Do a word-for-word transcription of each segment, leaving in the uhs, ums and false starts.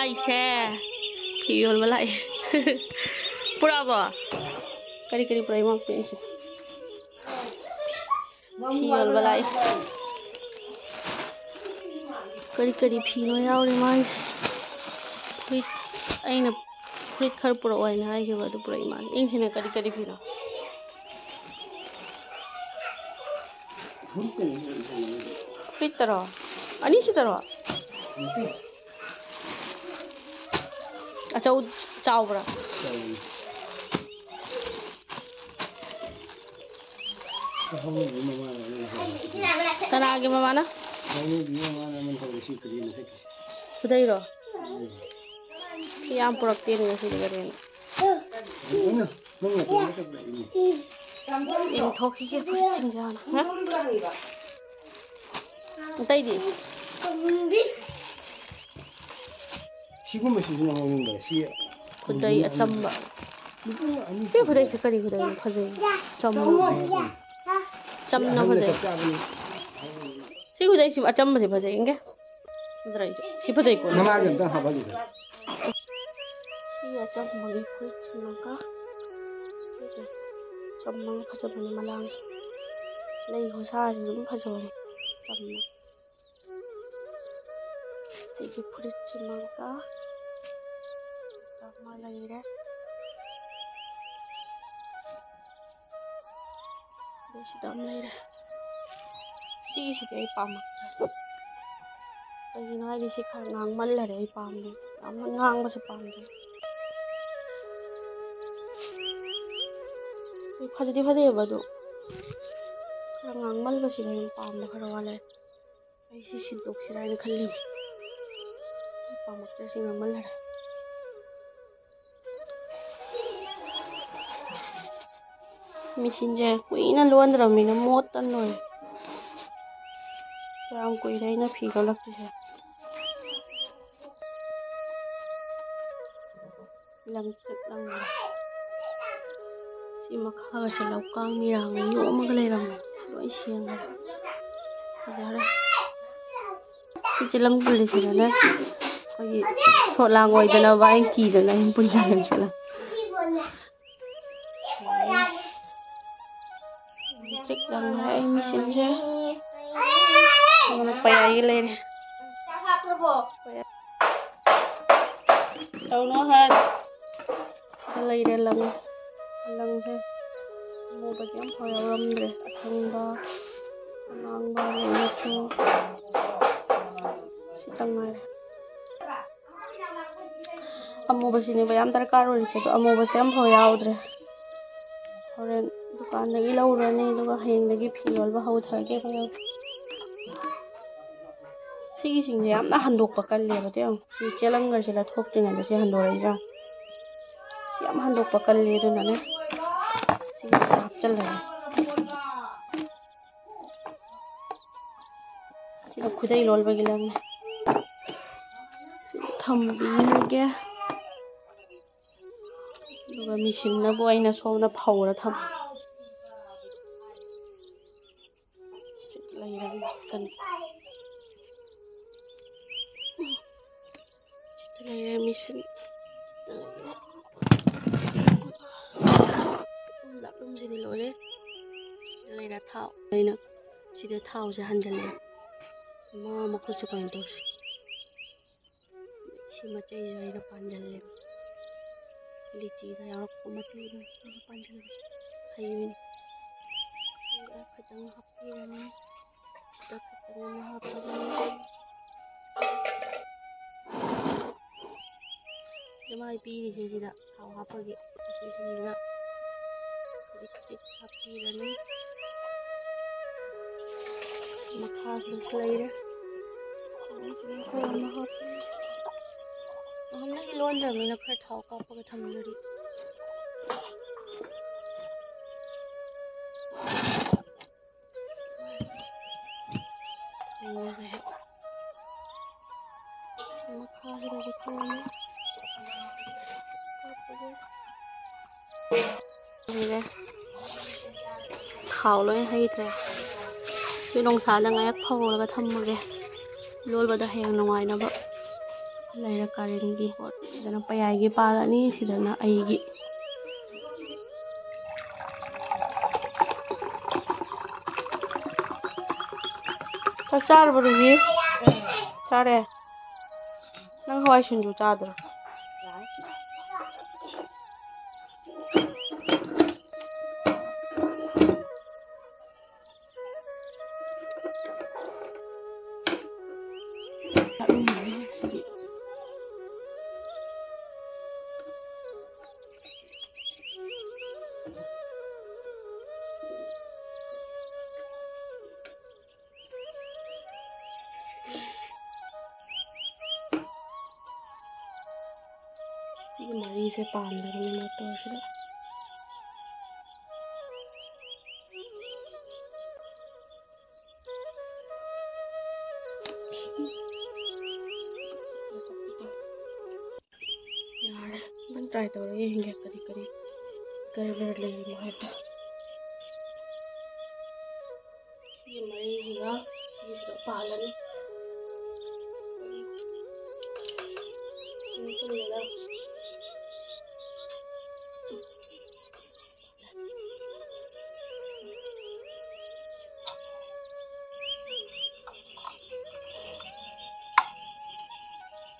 ꯑꯩꯁꯦ ꯐꯤ ꯌꯣꯟꯕ ꯂꯥꯛꯑꯦ꯫ ꯄꯨꯔꯛꯑꯕꯣ? ꯀꯔꯤ ꯀꯔꯤ ꯄꯨꯔꯛꯏ ꯃꯥ ꯑꯝꯇ ꯌꯦꯡꯁꯤ꯫ ꯐꯤ ꯌꯣꯟꯕ ꯂꯥꯛꯑꯦ꯫ ꯀꯔꯤ ꯀꯔꯤ ꯐꯤꯅꯣ ꯌꯥꯎꯔꯤ ꯃꯥꯒꯤꯁꯦ꯫ ꯐꯨꯔꯤꯠ, ꯑꯩꯅ ꯐꯨꯔꯤꯠ ꯈꯔ ꯄꯨꯔꯛꯑꯣ ꯍꯥꯏꯅ ꯍꯥꯏꯈꯤꯕ, ꯑꯗꯨ ꯄꯨꯔꯛꯏ ꯃꯥꯜꯂꯦ꯫ ꯌꯦꯡꯁꯤꯅꯦ ꯀꯔꯤ ꯀꯔꯤ ꯐꯤꯅꯣ꯫ ꯐꯨꯔꯤꯠꯇꯔꯣ? ꯑꯅꯤꯁꯤꯗꯔꯣ? ꯑꯆꯧ-, ꯆꯥꯎꯕ꯭ꯔꯥ? ꯀꯅꯥꯒꯤ ꯃꯃꯥꯅ? ꯈꯨꯗꯩꯔꯣ? ꯌꯥꯝ ꯄꯨꯔꯛꯇꯦꯅꯦ ꯉꯁꯤꯗꯤ ꯀꯔꯤꯅꯣ? ꯌꯦꯡꯊꯣꯛꯈꯤꯒꯦ ꯐꯨꯔꯤꯠꯁꯤꯡꯁꯦ ꯍꯥꯟꯅ꯫ ꯍꯥ? ꯑꯇꯩꯗꯤ? ꯁꯤꯒꯨꯝꯕꯁꯤꯁꯨ ꯌꯥꯝ ꯌꯥꯎꯅꯤꯡꯕ꯫ ꯁꯤ ꯈꯨꯗꯩ ꯑꯆꯝꯕ꯫ ꯁꯤ ꯈꯨꯗꯩꯁꯦ ꯀꯔꯤ ꯈꯨꯗꯩꯅꯣ? ꯐꯖꯩ꯫ ꯆꯝꯅ꯫ ꯆꯝꯅ ꯐꯖꯩ꯫ ꯁꯤ ꯈꯨꯗꯩꯁꯤ ꯑꯆꯝꯕꯁꯦ ꯐꯖꯩ꯫ ꯌꯦꯡꯒꯦ꯫ ꯐꯖꯗ꯭ꯔꯥ ꯑꯩꯁꯦ? ꯁꯤ ꯐꯖꯩꯀꯣ꯫ ꯅꯃꯥꯒꯤ ꯑꯝꯇ ꯍꯥꯞꯍꯜꯂꯨꯗ꯫ ꯁꯤ ꯑꯆꯝꯕꯒꯤ ꯐꯨꯔꯤꯠꯁꯤꯃꯒ ꯁꯤꯁꯦ ꯆꯝꯕ ꯐꯖꯕꯅꯤ ꯃꯂꯥꯡꯁꯦ꯫ ꯂꯩ ꯈꯨꯁꯥꯁꯤ ꯑꯗꯨꯝ ꯐꯖꯕꯅꯤ ꯆꯝꯅ꯫ ꯁꯤꯒꯤ ꯐꯨꯔꯤꯠꯁꯤꯃꯒ ꯑꯃ ꯂꯩꯔꯦ꯫ ꯑꯗꯩ ꯁꯤꯗ ꯑꯃ ꯂꯩꯔꯦ꯫ ꯁꯤꯒꯤꯁꯤꯗꯤ ꯑꯩ ꯄꯥꯝꯃꯛꯇ꯭ꯔꯦ꯫ ꯀꯩꯒꯤꯅꯣ ꯍꯥꯏꯗꯤ ꯁꯤ ꯈꯔ ꯉꯥꯡꯃꯜꯂꯔꯦ ꯑꯩ ꯄꯥꯝꯗꯦ꯫ ꯌꯥꯝꯅ ꯉꯥꯡꯕꯁꯦ ꯄꯥꯝꯗꯦ꯫ ꯁꯤ ꯐꯖꯗꯤ ꯐꯖꯩꯑꯕ ꯑꯗꯣ ꯈꯔ ꯉꯥꯡꯃꯜꯂꯁꯤꯅ ꯍꯦꯟꯅ ꯄꯥꯝꯕ ꯈꯔ ꯋꯥꯠꯂꯦ꯫ ꯑꯩ ꯁꯤ ꯁꯤꯟꯗꯣꯛꯁꯤꯔꯥ ꯍꯥꯏꯅ ꯈꯜꯂꯤꯕ꯫ ꯑꯩ ꯄꯥꯝꯃꯛꯇ꯭ꯔꯦ ꯁꯤ ꯉꯥꯡꯃꯜꯂꯔꯦ꯫ ꯃꯦꯆꯤꯟꯁꯦ ꯀꯨꯏꯅ ꯂꯣꯟꯗ꯭ꯔꯕꯅꯤꯅ ꯃꯣꯠꯇꯅ ꯂꯣꯏꯔꯦ꯫ ꯀꯌꯥꯝ ꯀꯨꯏꯔꯦ ꯑꯩꯅ ꯐꯤ ꯂꯣꯜꯂꯛꯇ꯭ꯔꯤꯁꯦ꯫ ꯂꯪꯇ꯭ꯔꯤꯛ ꯂꯪꯉꯦ꯫ ꯁꯤ ꯃꯈꯥꯒꯁꯦ ꯂꯧꯀꯥꯡ ꯃꯤꯔꯥꯡꯅ ꯌꯣꯝꯃꯒ ꯂꯩꯔꯝꯃꯦ꯫ ꯂꯣꯏ ꯁꯦꯡꯉꯦ꯫ ꯐꯖꯔꯦ꯫ ꯁꯤꯁꯦ ꯂꯪ ꯄꯨꯜꯂꯤꯁꯤꯗꯅꯦ꯫ ꯑꯩꯈꯣꯏꯒꯤ ꯁꯣꯠ ꯂꯥꯡ ꯑꯣꯏꯗꯅꯕ ꯑꯩꯅ ꯀꯤꯗꯅ ꯑꯩꯅ ꯄꯨꯟꯁꯤꯜꯂꯦ ꯆꯠꯂ꯫ ꯆꯤꯛ ꯂꯪꯉꯦ ꯑꯩ ꯃꯦꯆꯤꯟꯁꯦ꯫ ꯑꯗꯨꯅ ꯄꯌꯥꯏꯒ ꯂꯩꯔꯦ꯫ ꯇꯧꯅꯣ ꯍꯥꯏ꯫ ꯂꯩꯔꯦ ꯂꯪ꯫ ꯂꯪꯁꯦ ꯑꯃꯨꯕꯗꯤ ꯑꯝꯐꯥꯎ ꯌꯥꯎꯔꯝꯗ꯭ꯔꯦ꯫ ꯑꯁꯪꯕ, ꯑꯉꯥꯡꯕ, ꯃꯆꯨ ꯁꯤꯇꯪ ꯉꯥꯏꯔꯦ꯫ ꯑꯃꯨꯕꯁꯤꯅꯦꯕ ꯌꯥꯝ ꯗꯔꯀꯥꯔ ꯑꯣꯏꯔꯤꯁꯦ, ꯑꯗꯣ ꯑꯃꯨꯕꯁꯦ ꯑꯝꯐꯥꯎ ꯌꯥꯎꯗ꯭ꯔꯦ꯫ ꯍꯣꯔꯦꯟ ꯗꯨꯀꯥꯟꯗꯒꯤ ꯂꯧꯔꯨꯔꯅꯤ, ꯑꯗꯨꯒ ꯍꯌꯦꯡꯗꯒꯤ ꯐꯤ ꯌꯣꯟꯕ ꯍꯧꯊꯔꯒꯦ ꯑꯩꯈꯣꯏ꯫ ꯁꯤꯒꯤꯁꯤꯡꯁꯦ ꯌꯥꯝꯅ ꯍꯟꯗꯣꯛꯄ ꯀꯜꯂꯦꯕ꯫ ꯑꯗꯨ ꯌꯦꯡꯉꯨ, ꯁꯤ ꯆꯦꯂꯪꯒꯁꯦ ꯂꯧꯊꯣꯛꯇ꯭ꯔꯤꯉꯩꯗ ꯁꯤ ꯍꯟꯗꯣꯔꯛꯏꯁꯦ ꯌꯥꯝ ꯍꯟꯗꯣꯛꯄ ꯀꯜꯂꯦ꯫ ꯑꯗꯨꯅꯅꯦ ꯁꯤꯒꯤꯁꯤꯗ ꯍꯥꯞꯆꯜꯂꯒꯦ꯫ ꯁꯤꯅ ꯈꯨꯗꯩ ꯂꯣꯜꯕꯒꯤ ꯂꯪꯅꯦ꯫ ꯁꯤ ꯊꯝꯕꯤꯔꯒꯦ꯫ ꯑꯗꯨꯒ ꯃꯦꯆꯤꯟꯅꯕꯨ ꯑꯩꯅ ꯁꯣꯝꯗ ꯐꯧꯔ ꯊꯝ꯫ ꯁꯤ ꯂꯩꯔꯦ ꯃꯦꯆꯤꯟ꯫ ꯁꯤꯗ ꯂꯩꯔꯦ ꯃꯦꯆꯤꯟ꯫ ꯂꯥꯞꯂꯨꯝꯁꯤꯗꯤ ꯂꯣꯏꯔꯦ꯫ ꯁꯤꯗ ꯂꯩꯔꯦ ꯊꯥꯎ꯫ ꯑꯩꯅ ꯁꯤꯗ ꯊꯥꯎꯁꯦ ꯍꯟꯖꯜꯂꯦ꯫ ꯃꯥ ꯃꯈꯨꯠꯁꯦ ꯀꯩꯅꯣ ꯇꯧꯁꯤ꯫ ꯁꯤ ꯃꯆꯩꯁꯦ ꯑꯩꯅ ꯄꯥꯟꯁꯤꯜꯂꯦ꯫ ꯂꯤꯆꯤꯗ ꯌꯥꯎꯔꯛꯄ ꯃꯆꯩꯗꯣ ꯑꯩꯅ ꯄꯥꯟꯁꯤꯜꯂꯦ꯫ ꯍꯩꯕꯅꯤ꯫ ꯁꯤꯗ ꯈꯤꯇꯪ ꯍꯥꯞꯄꯤꯔꯅꯤ꯫ ꯁꯤꯗ ꯈꯤꯇꯪ ꯑꯃ ꯍꯥꯞꯄꯤꯔꯅꯤ꯫ ꯁꯤꯗ ꯃꯥꯏ ꯄꯤꯔꯤꯁꯦ ꯁꯤꯗ ꯊꯥꯎ ꯍꯥꯞꯄꯒꯤ ꯃꯆꯩꯁꯤꯡꯁꯤꯗ ꯈꯖꯤꯛ ꯈꯖꯤꯛ ꯍꯥꯞꯄꯤꯔꯅꯤ꯫ ꯃꯈꯥꯁꯤꯗꯁꯨ ꯂꯩꯔꯦ꯫ ꯈꯔ ꯑꯃ ꯍꯥꯞꯄꯤ꯫ ꯅꯍꯥꯟꯗꯒꯤ ꯂꯣꯟꯗ꯭ꯔꯕꯅꯤꯅ ꯈꯔ ꯊꯥꯎ ꯀꯥꯞꯄꯒ ꯊꯝꯖꯔꯤ꯫ ꯂꯣꯏꯔꯦ꯫ ꯃꯈꯥꯁꯤꯗꯁꯨ ꯈꯔ ꯑꯃ ꯍꯥꯞꯄꯒꯦ꯫ ꯂꯣꯏꯔꯦ꯫ ꯊꯥꯎ ꯂꯣꯏ ꯍꯩꯈ꯭ꯔꯦ꯫ ꯁꯤ ꯅꯨꯡꯁꯥꯗ ꯉꯥꯏꯍꯥꯛ ꯐꯧꯔꯒ ꯊꯝꯃꯒꯦ꯫ ꯂꯣꯜꯕꯗ ꯍꯌꯦꯡ ꯅꯨꯡꯉꯥꯏꯅꯕ꯫ ꯂꯩꯔ ꯀꯥꯂꯦꯟꯒꯤ ꯄꯣꯠ꯫ ꯁꯤꯗꯅ ꯄꯌꯥꯏꯒꯤ ꯄꯥꯜꯂꯅꯤ, ꯁꯤꯗꯅ ꯑꯩꯒꯤ꯫ ꯆꯥꯛ ꯆꯥꯔꯕꯣ, ꯔꯨꯍꯤ? ꯆꯥꯔꯦ꯫ ꯅꯪ ꯍꯋꯥꯏ ꯁꯤꯡꯖꯨ ꯆꯥꯗ꯭ꯔꯣ? ꯁꯤꯒꯤ ꯃꯔꯤꯁꯦ ꯄꯥꯝꯗꯕꯅꯤ ꯃꯣꯇꯣꯔꯁꯤꯗ꯫ ꯌꯥꯔꯦ, ꯑꯝꯇꯪ try ꯇꯧꯔꯒ ꯌꯦꯡꯒꯦ ꯀꯔꯤ ꯀꯔꯤ ꯀꯔꯤ ꯀꯔꯤ ꯂꯩꯔꯤꯅꯣ ꯍꯥꯏꯕꯗꯣ꯫ ꯁꯤꯒꯤ ꯃꯔꯤꯁꯤꯒ ꯁꯤꯒꯤꯁꯤꯒ ꯄꯥꯜꯂꯅꯤ꯫ ꯎꯝ, ꯆꯨꯝꯃꯦꯗ꯫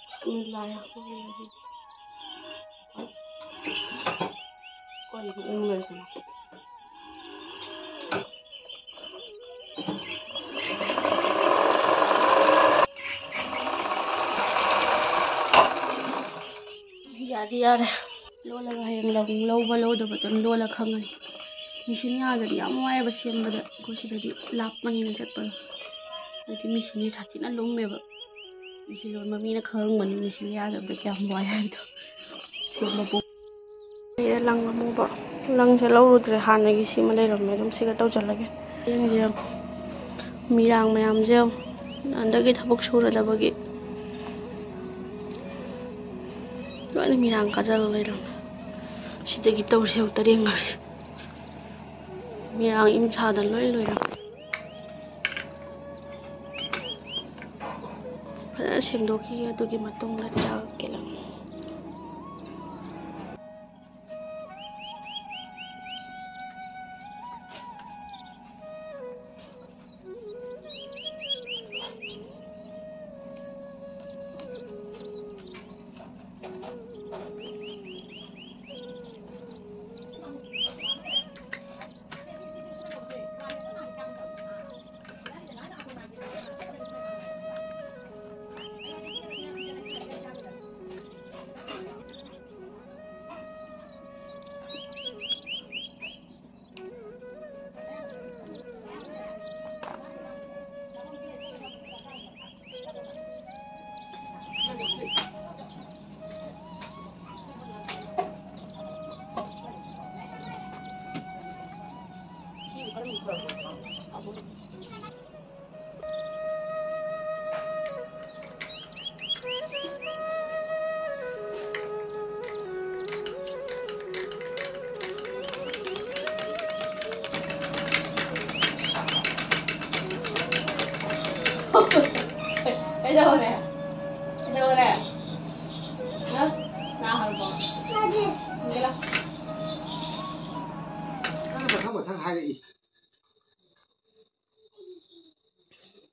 ꯕꯤꯁꯃꯤꯜꯂꯥꯍꯤꯔꯔꯍꯃꯥꯅꯤꯔꯔꯍꯤꯝ꯫ ꯀꯔꯤꯅꯣ ꯎꯪ ꯂꯩꯔꯤꯁꯤꯅ? ꯌꯥꯗꯤ ꯌꯥꯔꯦ꯫ ꯂꯣꯜꯂꯒ ꯍꯌꯦꯡ ꯂꯧ-, ꯂꯧꯕ ꯂꯧꯗꯕꯗꯣ ꯂꯣꯜꯂ ꯈꯪꯉꯅꯤ꯫ ꯃꯦꯆꯤꯟ ꯌꯥꯗꯗꯤ ꯌꯥꯝ ꯋꯥꯏꯑꯦꯕ ꯁꯦꯝꯕꯗ꯫ ꯑꯩꯈꯣꯏ ꯁꯤꯗꯗꯤ ꯂꯥꯞꯄꯅꯤꯅ ꯆꯠꯄꯗꯣ꯫ ꯑꯗꯨꯗꯤ ꯃꯦꯆꯤꯟꯁꯦ ꯁꯥꯊꯤꯅ ꯂꯨꯝꯃꯦꯕ꯫ ꯃꯦꯆꯤꯟ ꯂꯣꯟꯕ ꯃꯤꯅ ꯈꯪꯉꯝꯒꯅꯤ ꯃꯦꯆꯤꯟ ꯌꯥꯗꯕꯗ ꯀꯌꯥꯝ ꯋꯥꯏ ꯍꯥꯏꯕꯗꯣ꯫ ꯁꯦꯝꯕ ꯄꯣꯛ-, ꯂꯩꯔꯦ ꯂꯪ ꯑꯃꯨꯕ꯫ ꯂꯪꯁꯦ ꯂꯧꯔꯨꯗ꯭ꯔꯦ, ꯍꯥꯟꯅꯒꯤ ꯁꯤꯃ ꯂꯩꯔꯝꯃꯦ, ꯑꯗꯨꯝ ꯁꯤꯒ ꯇꯧꯁꯜꯂꯒꯦ꯫ ꯌꯦꯡꯁꯦ ꯌꯦꯡꯉꯣ꯫ ꯃꯤꯔꯥꯡ ꯃꯌꯥꯝꯁꯦ ꯌꯦꯡꯉꯣ꯫ ꯍꯟꯗꯛꯀꯤ ꯊꯕꯛ ꯁꯨꯔꯗꯕꯒꯤ ꯂꯣꯏꯅ ꯃꯤꯔꯥꯡ ꯀꯥꯖꯜꯂ ꯂꯩꯔꯝꯃꯦ꯫ ꯁꯤꯗꯒꯤ ꯇꯧꯔꯤꯁꯦ ꯌꯦꯡꯉꯨ, ꯇꯔꯦꯡ ꯉꯥꯁꯦ꯫ ꯃꯤꯔꯥꯡ ꯏꯝ ꯁꯥꯗ ꯂꯣꯏ ꯂꯣꯏꯔꯝꯃꯦ꯫ ꯐꯖꯅ ꯁꯦꯡꯗꯣꯛꯈꯤꯒꯦ, ꯑꯗꯨꯒꯤ ꯃꯇꯨꯡꯗ ꯆꯥꯒꯦ꯫ ꯀꯩꯗꯧꯔꯦ? ꯀꯩꯗꯧꯔꯦ? ꯍꯥ? ꯅꯥ ꯍꯥꯏꯕ꯭ꯔꯣ? ꯅꯪ ꯃꯊꯪ ꯃꯊꯪ ꯍꯥꯏꯔꯛꯏ꯫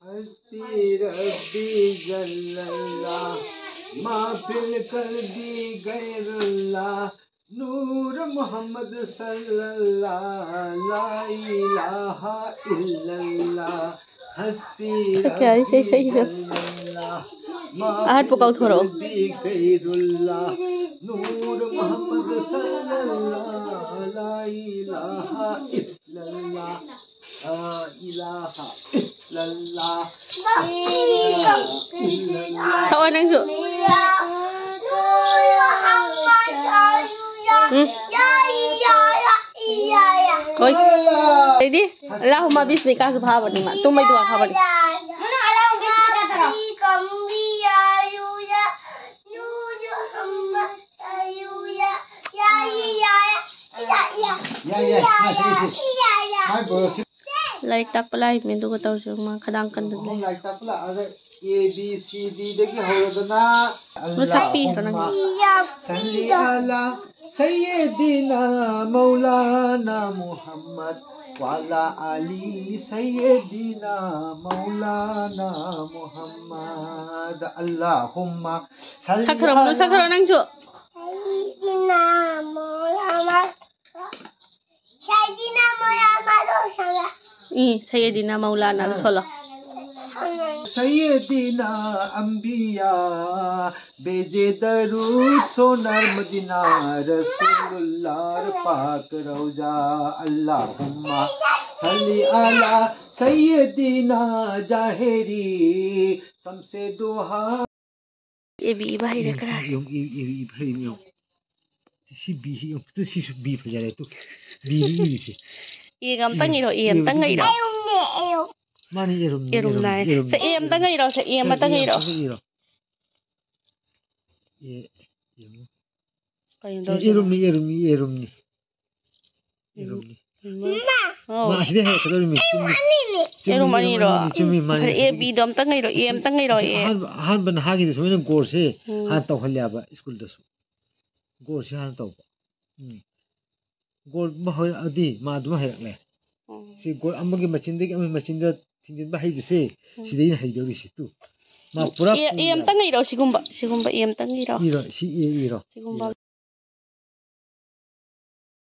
حسبي ربي جل الله، ما في القلب غير الله، نور محمد صلى الله، لا إله إلا الله، حسبي ꯀꯌꯥꯗꯤ ꯏꯁꯩ ꯁꯛꯏꯅꯣ? ربي جل الله، ما ꯑꯍꯠꯄ ꯀꯥꯎꯊꯣꯔꯛꯑꯣ꯫ في القلب غير الله، نور محمد صلى الله، لا إله إلا الله، لا إله إلا الله، لا إله إلا الله. ꯁꯛꯑꯣ ꯅꯪꯁꯨ꯫ ꯎꯝ꯫ ꯍꯣꯏ꯫ ꯑꯗꯩꯗꯤ اللهم باسمك ꯀꯥꯁꯨ ꯐꯥꯕꯅꯤ ꯃꯥ꯫ ꯇꯨꯝꯕꯩ ꯗꯨꯋꯥ ꯐꯥꯕꯅꯤ꯫ ꯌꯥꯏ, ꯌꯥꯏ, ꯌꯥꯏ, ꯌꯥꯏ, ꯌꯥꯏ, ꯌꯥꯏ, ꯌꯥꯏ꯫ ꯂꯥꯏꯔꯤꯛ ꯇꯥꯛꯄ ꯂꯥꯛꯏꯕꯅꯦ, ꯑꯗꯨꯒ ꯇꯧꯔꯁꯦ꯫ ꯃꯥ ꯈꯗꯥꯡ ꯀꯟꯗꯅ ꯂꯩ꯫ ꯂꯥꯏꯔꯤꯛ ꯇꯥꯛꯄ ꯂꯥꯛꯑꯒ A B C D ꯗꯒꯤ ꯍꯧꯔꯒꯅ ꯃꯁꯛ ꯄꯤꯈ꯭ꯔꯣ ꯅꯪꯒꯤ꯫ اللهم صل على سيدنا مولانا محمد وعلى آل سيدنا مولانا محمد. اللهم صل ꯁꯛꯈ꯭ꯔꯣ, ꯃꯅꯨ على ꯁꯛꯈ꯭ꯔꯣ ꯅꯪꯁꯨ. سيدنا محمد. سيدنا محمد. ꯎꯝ, ꯁꯩꯌꯦꯗꯤꯅ ꯃꯧꯂꯥꯅꯥꯗꯣ ꯁꯣꯜꯂꯣ. سيدنا أنبياء भेजे दरूद सोनार मदीना रसूलुल्लाह पाक रोजा. اللهم صل على سيدنا ज़ाहिरी शम्से दुहा. A B ꯏꯕ ꯍꯩꯔꯦ ꯈꯔ. ꯌꯦꯡꯉꯨ, ꯌꯦꯡꯉꯨ, ꯌꯦꯡꯉꯨ, ꯏꯕ ꯍꯩꯔꯦ ꯌꯦꯡꯉꯨ. ꯁꯤ B ꯁꯤ ꯌꯦꯡꯉꯨ, ꯇꯨ ꯁꯤꯁꯨ B ꯐꯖꯔꯦ ꯇꯨ. B ꯅꯤ ꯏꯔꯤꯁꯦ. A ꯒ ꯑꯝꯇꯪ ꯏꯔꯣ, A ꯑꯝꯇꯪꯒ ꯏꯔꯣ. ꯃꯥꯅꯤ, ꯌꯦꯔꯨꯝꯅꯤ, ꯌꯦꯔꯨꯝ ꯌꯦꯔꯨꯝ, ꯅꯥꯏ. ꯌꯦꯔꯨꯝ. ꯁꯦ, A ꯑꯝꯇꯪ ꯏꯔꯣ, ꯁꯦ, A ꯁꯦ, ꯑꯃꯇꯪ A ꯏꯔꯣ. ꯑꯃꯇꯪ ꯏꯔꯣ. A, ꯌꯦꯡꯉꯨ. ꯀꯩꯅꯣ ꯑꯦ, ꯇꯧꯔꯤꯁꯤꯕꯣ? ꯌꯦꯔꯨꯝꯅꯤ, ꯌꯦꯔꯨꯝꯅꯤ, ꯌꯦꯔꯨꯝꯅꯤ. ꯌꯦꯔꯨꯝꯅꯤ. ꯏꯃꯥ. ꯍꯥꯎ. ꯃꯥ ꯑꯁꯤꯗꯩ ꯍꯦꯜꯂꯛꯀꯗꯧꯔꯤꯃꯤ. ꯆꯨꯝꯃꯤ. ꯆꯨꯝꯃꯤ, ꯌꯦꯔꯨꯝ ꯌꯦꯔꯨꯝ ꯑꯅꯤꯔꯣ? ꯑꯅꯤꯅꯤ, ꯆꯨꯝꯃꯤ, ꯃꯥꯅꯤ. ꯐꯔꯦ, A B ꯗꯣ ꯑꯝꯇꯪ ꯏꯔꯣ, A ꯑꯁꯤ, ꯑꯝꯇꯪ ꯏꯔꯣ, ꯑꯁꯤ A. ꯑꯍꯥꯟꯕ, ꯑꯍꯥꯟꯕ ꯅꯍꯥꯒꯤꯗꯤ ꯁꯨꯃꯥꯏꯅ ꯒꯣꯔꯁꯦ ꯎꯝ. ꯍꯥꯟꯅ ꯇꯧꯍꯜꯂꯦꯕ ꯁ꯭ꯀꯨꯜꯗꯁꯨ. ꯒꯣꯔꯁꯦ ꯍꯥꯟꯅ ꯇꯧꯕ. ꯎꯝ. ꯒꯣꯔ ꯑꯃ ꯍꯣꯏꯔꯛꯑꯗꯤ ꯃꯥ ꯑꯗꯨꯝ ꯍꯩꯔꯛꯂꯦ. ꯎꯝ. ꯁꯤ ꯒꯣꯔ ꯑꯃꯒꯤ ꯃꯆꯤꯟꯗꯒꯤ ꯑꯃꯒꯤ ꯃꯆꯤꯟꯗ ꯊꯤꯡꯖꯤꯟꯕ ꯍꯩꯕꯁꯦ, ꯎꯝ. ꯁꯤꯗꯩꯅ ꯍꯩꯗꯧꯔꯤꯁꯤ ꯇꯨ. ꯃꯥ ꯄꯨꯔꯥ A, A ꯄꯨꯔꯦꯕ. ꯑꯝꯇꯪ ꯏꯔꯣ, ꯁꯤꯒꯨꯝꯕ, ꯁꯤꯒꯨꯝꯕ A ꯑꯝꯇꯪ ꯏꯔꯣ. ꯏꯔꯣ, ꯁꯤ A ꯏꯔꯣ. ꯁꯤꯒꯨꯝꯕ. ꯏꯔꯣ.